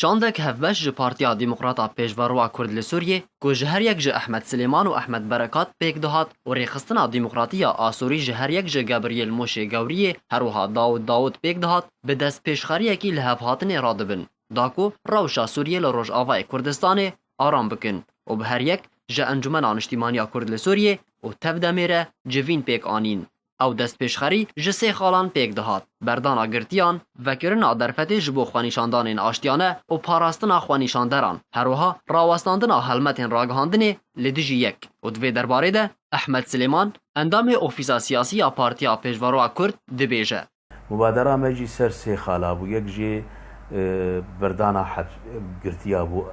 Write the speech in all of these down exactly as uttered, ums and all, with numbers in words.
Şandek hevbeş ji Partiya Demokrata Pêşveroya Kurd li Sûriyê, ku ji her yek ji Ehmed Silêman û Ehmed Berekat pêk dihat û rêxistina demokratî ya Asûrî ji her yek ji Gabriel Moşê Gewriyê, her wiha Dawud Dawud pêk dihat, bi destpêşxeriyekî li hevhatinê radibin, da ku rewşa Sûriyê li Rojavayê Kurdistanê aram bikin û bi her yek ji Encûmena Niştîmaniya Kurd li Sûriyê û Tevdemê re civîn pêk anîn. Ew destpêşxerî ji sê xalan pêk dihat: berdana girtiyan, vekirina derfetê ji bo xwenîşandanên aştiyane û parastina xwenîşanderan, her wiha rawestandina helmetên ragihandinê li dijî yek. Û di vê derbarê de Ehmed Silêman, endamê Ofîsa Siyasî ya Partiya Pêşveroya Kurd, dibêje: Mubadera me jî ser sê xala bû. Yek jê, e, berdana heb-, girtiya bû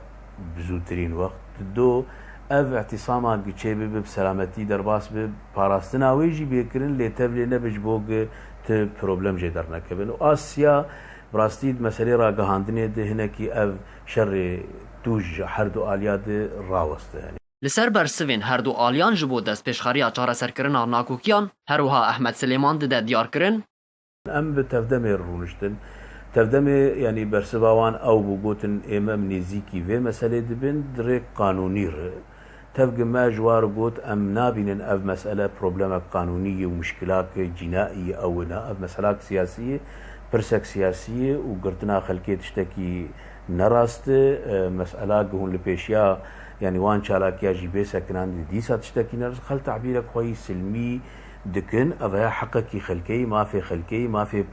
bi zûtirîn wext. Di do, ev îtisama giçê bibe, bi selametî derbas be, parastina wê jî bê kirin, lê tevlê nebe ji bo gi ti problem jê dernekevin. Û a siya, bi rastî di meselê ragihandinê de hinekî ev şerê tûj ji her du aliya de raweste. Li ser bersivên her du aliyan ji bo destpêşxeriya çareserkirina nakokiyan, her wiha Ehmed Silêman dide diyarkirin: Em bi Tevdemê rûniştin. Tevdemê, yanî bersiva wan ew bû, gotin, ê me bi nêzîkî vê meselê dibin, di rêk qanûnî re. Tevgi me ji war got, em nabînin ev mesele problemek qanûnî ye û muşkilak cînaî ye, ew ne. Ev meselak siyasî ye, pirsek siyasî ye û girtina xelkê tiştekî nerast e. E, mesela ku hûn li pêşiya, yanî wan çalakiya jî bê sekinandin, dîsa tiştekî nerast. Xelk tebîrek xwe yî silmî dikin. Ev heya heqekî xelkê yî, mafê xelkê yî, mafê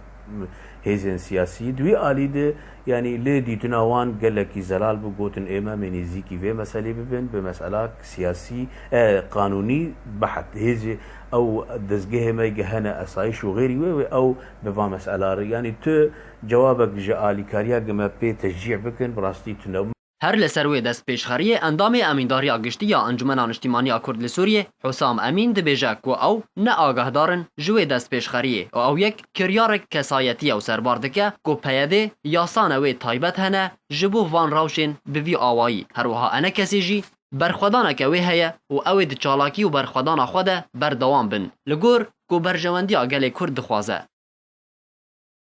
hêzên siyasî. Di wî alî de, yanî lê dîtina wan gelekî zelal bû, gotin, ê me, em ê nêzîkî vê meselê bibin, bi meselak siyasî, e, qanûnî bihet. Hêzê ew dezgehê me ge hene esayîş û xêrî wê wê ew bi van mesela re. Yanî tu cewabek ji alîkariya ge me pê teşcî bikin, bi rastî tune. Her li ser wê destpêşxeriyê endamê Emîndariya Giştî ya Encûmena Niştîmaniya Kurd li Sûriyê, Husam Emîn, dibêje ku ew ne agahdar in ji wê destpêşxeriyê û ew yek kiryarek kesayetî ye û serbar dike ku P Y D yasa newê taybet hene ji bo van rewşên bi vî awayî. Her wiha enekesê jî berxwedaneke wê heye û ew ê di çalakî û berxwedana xwe de berdewam bin, li gor ku berjewendiya gelê Kurd dixwaze.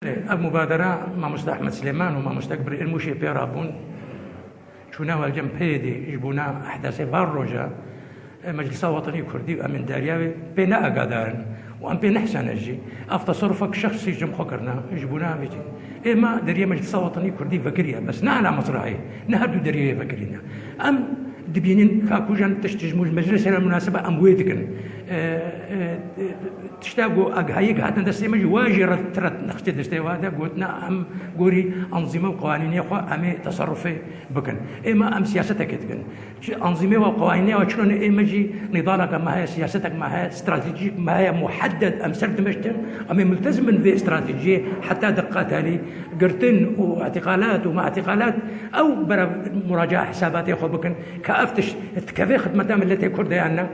Ev mubadera mamoste Ehmed Silêman û mamoste Gabriel Moşê pê rabûn, çûne welcem P Y D ji bona ehdasê van roja, e, Meclisa Wetenî Kurdî û Emîndariya wê pê ne agadar in û em pê nehsane jî. Ev teserufek şexsî ji xwe kirine ji bona vê cî. Ê me deriyê Meclisa Wetenî Kurdî vekiriye, bes ne ala mesrahê, ne her du deriyê vekirîne. Em dibînin ka ku jan tişt ji meclisê re munasib e, em wê dikin. E, e, e, tişta ku agahiyê ke hatin destê me jî, wa jî ret, ret nexşê destê wa de, gotina em gorî anzîme û qewanînê xwe em ê teserufê bikin. Ê me em siyasetekê dikin. Ji anzîmê wa, qewanînê wa çilo ne, ê me jî nîdaleke me heye, siyasetek me heye, stratejîk me heye, muhedded em ser dimeştin, em ê multezim bin vê stratejiyê heta diqqa talî girtin û îtîqalat û ma îtîqalat ew bera muraca'a hesabatê xwe bikin ka ev tişt dikeve xidmeta milletê Kurd de yan ne.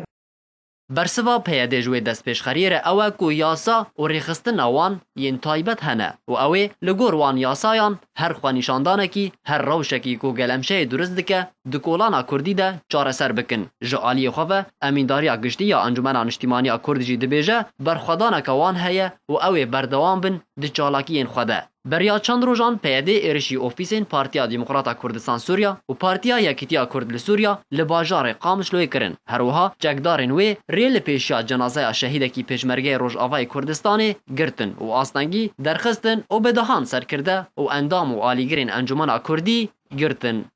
Bersiva P Y D ji wê destpêşxeriyê re ew e ku yasa û rêxistina wan yên taybet hene û ew ê li gor wan yasayan her xwenîşandanekî, her rewşekî ku gelemşeyê durist dike, di kolana kurdî de çareser bikin. Ji aliyê xwe ve Emîndariya Giştî ya Encûmena Niştîmaniya Kurd jî dibêje berxwedaneke wan heye û ew ê berdewam bin di çalakiyên xwe de. Beriya çend rojan P Y D êrişî ofîsên Partiya Demokrata Kurdistan Sûriya û Partiya Yekîtiya Kurd li Sûriya li bajarê Qamişloyê kirin. Her wiha çekdarên wê rê li pêşiya cenazeya şehîdekî Pêşmergeyê Rojavayê Kurdistanê girtin û astengî derxistin û bi dehan serkirde û endam û alîgirên Encûmena Kurdî girtin.